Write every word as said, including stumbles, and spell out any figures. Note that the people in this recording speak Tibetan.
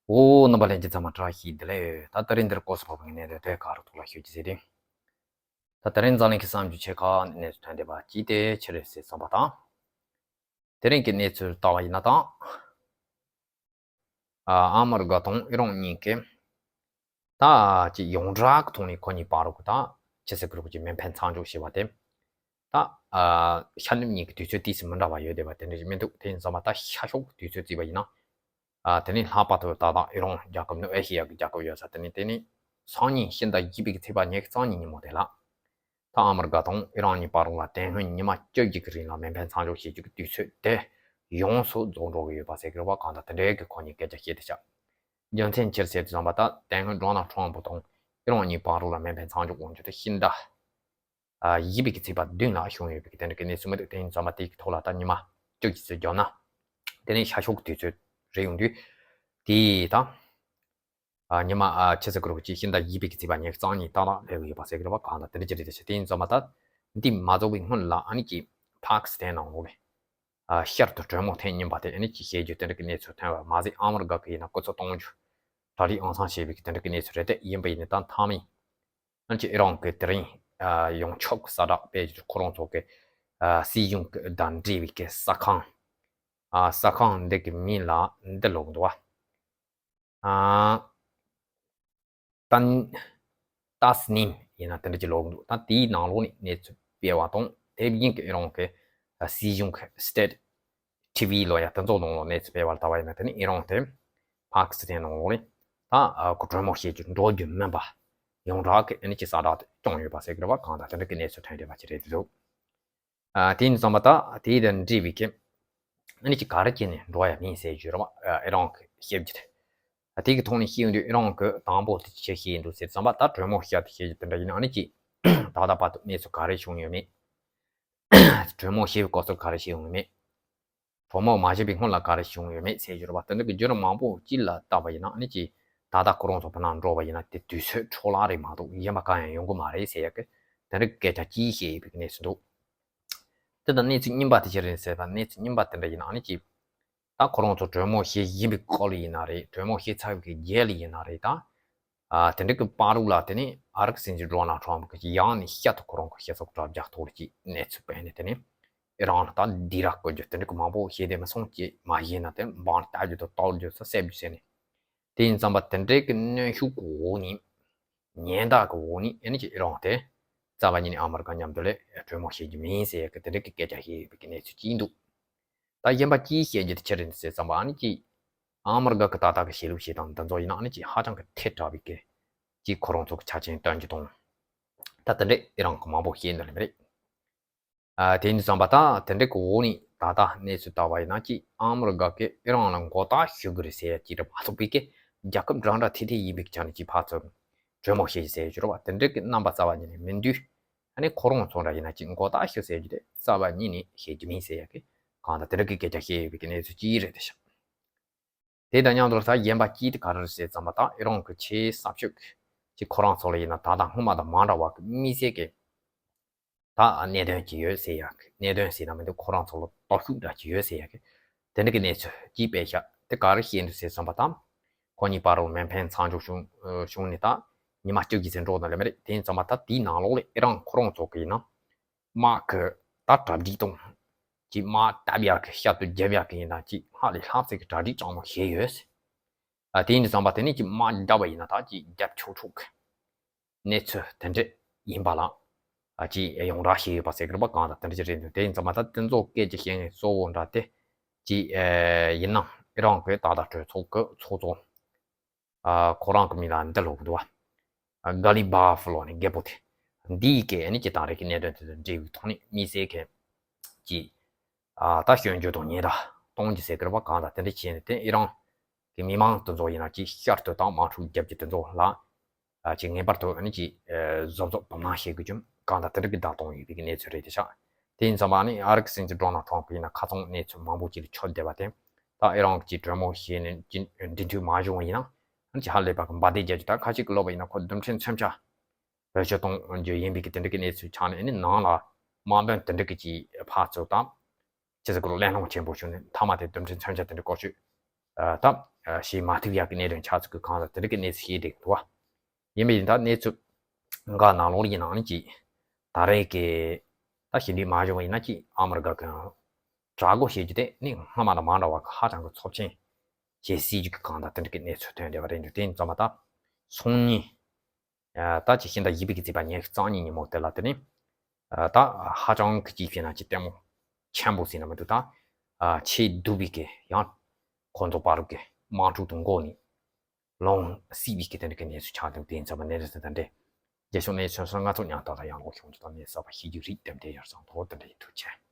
འོ། རྣམ་པ་ལྷན་རྒྱས་ཚང་མ་བཀྲ་ཤིས་བདེ་ལེགས། ད་དེ་རིང་འདིར་སྐོར་སུ་བབས་པའི་གནས་དེ་དེ་ག་རུ་ཐུག་ལ་ཤོད་ཀྱི་ཟེར་ཏེ། ད་དེ་རིང་འཛམ་གླིང་གི་བསམ་རྒྱུ་ཆེ་ཁག་གནས་སུ་ཐོན་བསྡད་པ་ཅི་དེ་ཆི་རེད་ཟེར་བསམ་པ་དང་། དེ་རིང་གི་གནས་ཚུལ་ལྟ་བ་ཡིན་ན་དང་། ཨ་ཨ་མི་རི་ཀ་དང་ཨི་རན་གཉིས་ཀས། ད་ཅིག་ཡོངས་གྲགས་ཀྱི་ཐོག་ནས་ཁོ་གཉིས་བར་གྱི་ད་ཆི་ཟེར་གི་རུ་གི་མེ་འཕེན་མཚམས་འཇོག་བྱས་པ་དེ། ད་ཨ་ཤ་ནུབ་གཉིས་ཀྱི་དུས་ཚོད་ཏོག་ཙམ་མི་འདྲ་བ་ཡོད་བསྡད་པ་དེ་འདྲ་ཞིག་མི་འདུག་དེ་ཡིན་ཙང་མ་ད་ཤར་ཕྱོགས་ཀྱི་དུས་ཚོད་བརྩིས་པ་ཡིན་ན། ཨ་དེ་ནས་ལྷག་པར་དུ་ད་ལྟ་ཨི་རན་རྒྱལ་ཁབ་ནི་ཨེ་ཤེ་ཡ་གི་རྒྱལ་ཁབ་ཡོད་ས་དེ་ནས་དེ་ནས་སང་ཉིན་ཕྱི་ཟླ་བཞི་པའི་ཚེས་པ་ཉི་ཤུ་རྩ་གཉིས་ཉིན་མོ་དེ་ལ། ད་ཨ་མི་རི་ཀ་དང་ཨི་རན་གཉིས་བར་ལ་དེ་སྔོན་ཉི་མ་བཅུ་བཞི་གི་རིང་ལ་མེ་འཕེན་མཚམས་འཇོག་བྱེད་རྒྱུ་གི་དུས་ཚོད་དེ་ཡོངས་སུ་རྫོགས་འགྲོ་གི་ཡོད་པ་ཟེར་གི་རེད་བ། གང་ལྟར་དེ་འདྲའི་གི་ཁོ་གཉིས་སྐད་ཆ་བཤད་དེ་ཆགས། རྒྱུ་མཚན་ཅི་རེད་ཟེར་དུས་ཙམ་པ་ད་དེ་སྔོན་ཌོ་ནལ་ཊམ་ཕུ་དང་ཨི་རན་གཉིས་བར་ལ་མེ་འཕེན་མཚམས་འཇོག་དགོས་རྒྱུ་དེ་ཕྱི་ཟླ་ཨ་བཞི་པའི་གི་ཚེས་པ་བདུན་ལ་བྱུང་ཡོད་པའི་གི་དེ་འདྲ་གི་གནས་ཚུལ་མི་འདུག་དེ་ཡིན་ཙང་མ་དེའི་གི་ཐོག་ལ་ད་ཉི་མ་བཅུ་གཅིག་ཙམ་བརྒྱབ་ན། དེ་ནས་ཤར་ཕྱོགས་གི་དུས་ཚོད་རེད་ཡོང་དུས། དེ་ད་ཨ་ཉི་མ་ཨ་ཆི་ཟེར་གི་རུ་གི་ཕྱི་ཟླ་བཞི་པའི་གི་ཚེས་པ་ཉི་ཤུ་རྩ་གཉིས་ཏག་ཏག་སླེབས་ཀྱི་ཡོད་པ་ཟེར་གི་རེད་བ། གང་ལྟར་དེ་འདྲ་ཅིག་རེད་ཤག་དེ་ཡིན་ཙང་མ་ད་འདི་མ་རྫོགས་པའི་སྔོན་ལ་ཨ་ནི་ཅིག་པ་ཀི་སི་ཐན་ནང་ལོགས་ལ་ཨ་ཤར་དུ་དྲོན་མོ་ཐེངས་གཉིས་པ་དེ་ཨ་ནི་ཅིག་བཤད་རྒྱུ་དེ་འདྲ་གི་གནས་ཚུལ་ཐོན་བ་མ་ཟད། ཨ་མི་རི་ཀ་གི་ཡིན་ན་སྐུ་ཚབ་གཏོང་རྒྱུ་གྲ་སྒྲིག་ཨང་སང་བྱས་པའི་གི་དེ་འདྲ་གི་གནས་ཚུལ་རེད། དེ་ཡིན་པ་ཡིན་ན་ད་མཐའ་མའི་ཨ་ནི་ཅིག་ཨི་རན་གི་དེ་རིང་ཨ་ཡོངས་ཁྱབ་གི་གསལ་བསྒྲགས་སྤེལ་རྒྱུ་ཁོ་རང་ཚོ་གི་ཨ་སྲིད་གཞུང་གི་དང་འབྲེལ་བའི་གི་གསར་ཁང་། ཨ་གསར་ཁང་འདི་གི་མིང་ལ་འདི་ལབ་ཀྱི་འདུག་བ། ཨ་ཏན་ཏཱ་སི་ནིམ་ཡིན་ན་དེ་འདྲ་ཅིག་ལབ་ཀྱི་འདུག་ད་དེའི་ནང་ལོགས་ནས་གནས་ཚུལ་སྤེལ་བ་དང་། དེ་བཞིན་གི་ཨི་རན་གི་ཨ་སྲིད་གཞུང་གི་སི་ཊེཊ་ཊི་ཝི་ལབ་ཡ་དེ་ཚོ་ནང་ལོགས་གནས་ཚུལ་སྤེལ་བ་ལྟ་བ་ཡིན་ན། དེ་ནི་ཨི་རན་དེ་པ་ཀི་སི་ཐན་ནང་ལོགས་ནས་ད་ཨ་ཁོ་གྲོས་མོལ་བྱེད་རྒྱུ་འགྲོ་རྒྱུ་མིན་པ་ཡོངས་གྲགས་ཀྱི་ཨ་ནི་ཅིག་གསལ་བསྒྲགས་དེ་བྱུང་ཡོད་པ་ཟེར་གི་རེད་བ། གང་ལྟར་དེ་འདྲ་གི་གནས་ཚུལ་ཐོན་བསྡད་པ་ཅིག་རེད་འདུག་ཨ་དེ་ཡིན་ཙང་མ་ད་དེ་དང་འབྲེལ་བའི་གི་ཨ་ནི་ཅིག་ག་རེ་བྱས་ནས་འགྲོ་ཡ་མིན་ཟེར་རྒྱུ་རེད་བ། ཨ་ཨི་རན་གི་བཤད་རྒྱུ་དེ། ཨ་དེ་གི་ཐོག་ནས་བཤད་ཡོང་དུས་ཨི་རན་གི་དང་པོ་དེ་ཅི་བཤད་ཡིན་འདུག་ཟེར་ཙམ་པ། ད་གྲོས་མོལ་བྱ་དེ་བཤད་རྒྱུ་དེ་འདྲ་ཡིན་ན་ཨ་ནི་ཅིག་ད་ལྟ་བར་དུ་གནས་ཚུལ་ག་རེ་བྱུང་ཡོད་མེད། གྲོས་མོལ་བྱས་པའི་སྐབས་སུ་ག་རེ་བྱས་ཡོང་ཡོད་མེད། གྲོས་མོལ་མ་བྱས་པའི་སྔོན་ལ་ག་རེ་བྱུང་ཡོད་མེད་ཟེར་རྒྱུ་རེད་བ། དེ་འདྲ་གི་བརྒྱུད་རིམ་མང་པོ་ཅིག་ལ་བལྟས་པ་ཡིན་ན་ཨ་ནི་ཅིག་ད་ལྟ་ཁོ་རང་ཚོ་བོད་ནང་འགྲོ་བ་ཡིན་ན་དེ་དུས་ཚོད་འཕྲོ་བརླག་རེད་མ་གཏོགས་གཞན་པ་གང་ཡང་ཡོང་གི་མ་རེད་ཟེར་ཡ་གི་དེ་འདྲ་གི་སྐད་ཆ་ཅིག་བཤད་ཡོད་པའི་གནས་ཚུལ་འདུག་དེ་དང་གནས་ཚུལ་རྙིང་པ་དེ་ཅི་རེད་ཟེར་ན། གནས་ཚུལ་རྙིང་པ་དེ་འདྲ་ཡིན་ན་ཨ་ནི་ཅིག་ད་ཁོ་རང་ཚོ་གྲོས་མོལ་བྱེད་བཞིན་པའི་སྐོར་ལ་ཡིན་ན་རེད། གྲོས་མོལ་བྱས་ཚར་བའི་རྗེས་ལ་ཡིན་ན་རེད། ད་ཨ་དེ་འདྲ་གི་བར་དུ་ལ་དེ་ནས་ཨ་རིའི་སྲིད་འཛིན་ཌོ་ནལ་ཊམ་ཕུ་གིས་ཡང་ནས་བསྐྱར་དུ་ཁོ་རང་གི་སྤྱི་ཚོགས་དྲ་རྒྱ་ཐོག་ལ་ཅིག་གནས་ཚུལ་སྤེལ་ནས། དེ་ནས་ཨི་རན་ལ་ད་སྡིགས་ར་བསྐུལ་རྒྱུ་དེ་འདྲ་གི་མང་པོ་བྱས་ཏེ་མི་སོང་ཅེས་མ་བྱས་ན་དེ་འབངས་ལ་ལྟ་རྒྱུ་དང་བཏུལ་རྒྱུ་ས་བསད་རྒྱུ་ཟེར་ནས། དེ་ཡིན་ཙམ་པ་དེ་འདྲའི་གི་གནོན་ཤུགས་ཀྱི་འོག་ནས་ཉེན་བརྡ་གི་འོག་ནས་ཨ་ནི་ཅིག་ཨི་རན་དེ་རྩ་བ་ཉིད་ནས་ཨ་མི་རི་ཀ་མཉམ་དུ་ལ་གྲོས་མོལ་བྱེད་རྒྱུ་མིན་ཟེར་གི་དེ་འདྲའི་གི་སྐད་ཆ་བཤད་ཡོད་པའི་གི་གནས་ཚུལ་ཅིག་འདུག་ད་གཞན་པ་ཅིག་བཤད་རྒྱུ་དེ་ཅི་རེད་ཟེར་ཙམ་པ་ཨ་ནི་ཅིག་ཨ་མི་རི་ཀ་གི་ད་ལྟ་གི་བྱེད་ལུགས་བྱེད་སྟངས་འདི་ཚོ་ཡིན་ན་ཨ་ནི་ཅིག་ཧ་ཅང་གི་ཐལ་དྲགས་པའི་གི་ཅིག་ཁོ་རང་ཚོ་གི་ཆ་རྐྱེན་སྟོན་རྒྱུ་དང་། ད་དེ་འདྲའི་ཨི་རན་གི་མང་པོ་བཤད་འདོད་ལ་མི་རེད། ཨ་དེ་ཡིན་དུས་ཙམ་པ་ད་དེ་འདྲའི་གི་འོག་ནས་ད་ལྟ་གནས་ཚུལ་ལྟ་བ་ཡིན་ན་ཅིག་ཨ་མི་རི་ཀ་གིས་ཨི་རན་ལ་མགོ་བཏགས་ཞུ་གི་རེད་ཟེར་ཡ་ཅིག་རེད་མ་གཏོགས་པའི་གི་རྒྱལ་ཁབ་འདྲ་འདྲ་ཐེ་ཐེ་ཡིན་པའི་ཆ་ནས་ཅིག་ཕར་ཚུར་གྲོས་མོལ་བྱེད་ཟེར་རྒྱུ་རེད་བ། དེ་འདྲའི་གི་རྣམ་པ་རྩ་བ་ཉིད་ནས་མི་འདུག་ཨ་ནི་ཁོ་རང་ཚོ་འདྲ་ཡིན་ན་ཅིག་མགོ་བཏགས་ཞུ་ཟེར་རྒྱུ་དེ་རྩ་བ་ཉིད་ནས་བཤད་རྒྱུ་མིན་ཟེར་ཡ་གི་གང་ལྟར་དེ་འདྲ་གི་སྐད་ཆ་བཤད་ཡོད་པའི་གི་གནས་ཚུལ་ཅིག་རེད་དེ་ཤག་དེ་དང་མཉམ་དུ་ད་གཞན་པ་ཅིག་དེ་ག་རེ་རེད་ཟེར་ཙམ་པ། ད་ཨི་རན་གི་ཆེས་ས་ཕྱོགས་ཀྱི་ཁོ་རང་ཚོ་ལ་ཡིན་ན་ད་ལྟ་སྔོན་མ་དང་མ་འདྲ་བ་གི་དམིགས་བསལ་གྱི་ད་གནད་དོན་ཅིག་ཡོད་ཟེར་ཡ་གི། གནད་དོན་ཟེར་ན་མི་འདུག་ཁོ་རང་ཚོ་ལ་སྟོབས་ཤུགས་འདྲ་ཅིག་ཡོད་ཟེར་ཡ་གི་དེ་འདྲ་གི་གནས་ཚུལ་ཅིག་སྤེལ་ཤག་དེ་ག་རེ་བཤད་འདུག་ཟེར་ཙམ་པ། ད་ཁོ་གཉིས་བར་དུ་མེ་འཕེན་མཚམས་འཇོག་བྱུང་བྱུང་ནས་ད་ཉི་མ་བཅུ་གི་ཟིན་འགྲོ་དང་ལས་མ་རེད། དེ་ཡིན་ཙམ་པ་ད་དེའི་ནང་ལོགས་ལ་ཨི་རན་ཁོ་རང་ཚོ་གི་ཡིན་ན། དམག་གི་ད་གྲ་སྒྲིག་དང་། ཅིག་དམག་བཏབ་ཡག་གི་བཤད་དུ་རྒྱབ་ཡག་གི་ཡིན་ན་ཅིག་སྔར་ལས་ལྷག་ཙམ་གྱི་གྲ་སྒྲིག་གཙང་མ་བྱས་ཡོད། ཨ་དེ་ཡིན་དུས་ཙམ་པ་དེ་ནས་ཅིག་དམག་བརྒྱབ་པ་ཡིན་ན་ད་ཅིག་རྒྱབ་ཆོག་ཆོག་གི་གནས་ཚུལ་དེ་འདྲ་ཡིན་པ་ལ། ཨ་ཅིག་ཡོངས་གྲགས་བྱས་ཡོད་པ་ཟེར་གི་རེད་པ། གང་ལྟར་དེ་འདྲ་ཅིག་རེད་འདུག་དེ་ཡིན་ཙམ་པ་ད་དེ་ཚོ་སྐད་ཀྱི་བཤད་མཁན་གཙོ་བོ་འདྲ་དེ་ཅིག་ཨེ་ཡིན་ན་ཨི་རན་གྱི་ད་ལྟ་གྲོས་ཚོགས་ཀྱི་ཚོགས་གཙོ། ཨ་ཁོ་རང་གི་མིང་ལ་འདི་ལབ་ཀྱི་འདུག་བ། ཨ་ག་ལི་བྷ་ཧྥ་ལབ་ནས་རྒད་པོ་དེ། འདིའི་སྐད་ནི་ཅིག་དེང་རབས་ཀྱི་གནད་དོན་དེ་དང་འབྲེལ་བའི་ཐོག་ནས་དམིགས་བསལ་གྱི་ཅིག་ཨ་ད་སྐྱོན་བརྗོད་དང་ཉེས་བརྡ་གཏོང་རྒྱུ་ཟེར་གི་རེད་པ། གང་ལྟར་དེ་འདྲ་བྱས་ནས་དེ་ཨི་རན་གྱི་མི་མང་དེ་ཚོ་ཡིན་ན་ཅིག་ཤར་དུ་དང་དམག་འཁྲུག་རྒྱབ་རྒྱུ་དེ་ཚོ་ལ། ཨ་ཅིག་ངེས་པར་དུ་ཨ་ནི་ཅིག་ཨ་གཟབ་གཟབ་དོ་སྣང་བྱེད་དགོས་རྒྱུ་གང་དང་དེ་འདྲ་གི་བརྡ་གཏོང་ཡོད་པའི་གནས་ཚུལ་རེད་དེ་ཤག་དེ་ཡིན་ཙང་མ་ནི་ཨ་རི་གི་སྲིད་འཛིན་ཌོ་ནལ་ཊམ་ཕུ་ཡིན་ན་ཁ་ཚང་གནས་ཚུལ་མང་པོ་ཅིག་ལ་ཆོད་བསྡད་པ་དེ། ད་ཨི་རན་གྱིས་གྲོས་མོལ་བྱས་ནས་ཅིག་འབྲེལ་མཐུད་མ་བྱུང་བ་ཡིན་ན། ཨ་ནི་ཅིག་ཧ་ལས་པ་གི་འབར་མདེལ་རྒྱག་རྒྱུ། ད་ཁ་ཤས་ཀྱིས་ལབ་པ་ཡིན་ན་ཁོ་རྡུལ་ཕྲན་མཚོན་ཆ་བེད་སྤྱོད་གཏོང་རྒྱུ་ཡིན་པའི་གི་དེ་འདྲ་གི་གནས་ཚུལ་ཆགས་ནས། ཨ་ནི་ནང་ལ་དམག་དཔོན་དེ་འདྲ་གི་ཅིག་ཕར་ཚུར་དང་། ཅི་ཟེར་དགོས་རེད། གླེང་སློང་ཆེན་པོ་བྱུང་ནས་མཐའ་མ་དེ་རྡུལ་ཕྲན་མཚོན་ཆ་དེ་འདྲ་བཀོལ་སྤྱོད་ཨ་ད་ བྱེད་མ་ཐུབ་ཡག་གི་གནད་དོན་ཆགས་ཚུལ་གྱི་གང་ལ་དེ་འདྲ་གི་གནས་ཚུལ་ཤེས་བསྡད་འདུག་བ། ཡིན་པ་ཡིན་ད་གནས་ཚུལ་འགའ་ནང་ལོགས་ཡིན་ནའང་ཅིག་ད་རེས་ཀྱི་ད་ཞི་འགྲིག་མ་བྱུང་བ་ཡིན་ན་ཅིག་ཨ་མི་རི་ཀ་གི་དྲག་རྒོལ་བྱེད་རྒྱུ་དེ་ནི་སྔ་མ་དང་མ་འདྲ་བ་གི་ཧ་ཅང་གི་ཚབས་ཆེན་བྱེད་སྲིད་རྒྱུ་གི་གང་ལ་དེ་འདྲ་གི་གནས་ཚུལ་ཐོན་བསྡད་པ་རེད་འདུག་དེ་ཡིན་ཙང་མ་ད་སང་ཉིན་ད་ཅིག་ཤིང་རྟ་བཞི་པའི་གི་ཚེས་པ་ཉེར་གཅིག་གཉིས་ཉིན་མོ་དེ་ལ་དེ་ནི་ད་ཧ་ཅང་གི་ཅིག་བྱས་ན་ཅིག་ལྟད་མོ་ཆེན་པོ་ཟེར་ན་མི་འདུག་ད་ཆེས་སྡུག་པའི་གི་ཡང་ཁོང་ཚོ་བར་གི་དམག་འཁྲུག་དང་འགོ་ནས་ལོང་སྲིད་པའི་གི་དེ་འདྲ་གི་གནས་ཚུལ་ཆགས་འདུག་དེ་ཡིན་ཙང་མ་གནས་ཚུལ་དེ་འདྲ་རེད། རྒྱལ་སྤྱི་གནས་ཚུལ་སོགས་ང་ཚོ་ཉང་ཏོག་ལ་ཡང་ལོག་ཤོང་རྒྱུ་དང་གནས་ཚུལ་བ་ཤེས་རྒྱུ་རིགས་དེ་འདྲ་ཡར་སང་ཐོག་དེ་འདྲ་ཡིན་ཐུགས་རྗེ་ཆེ།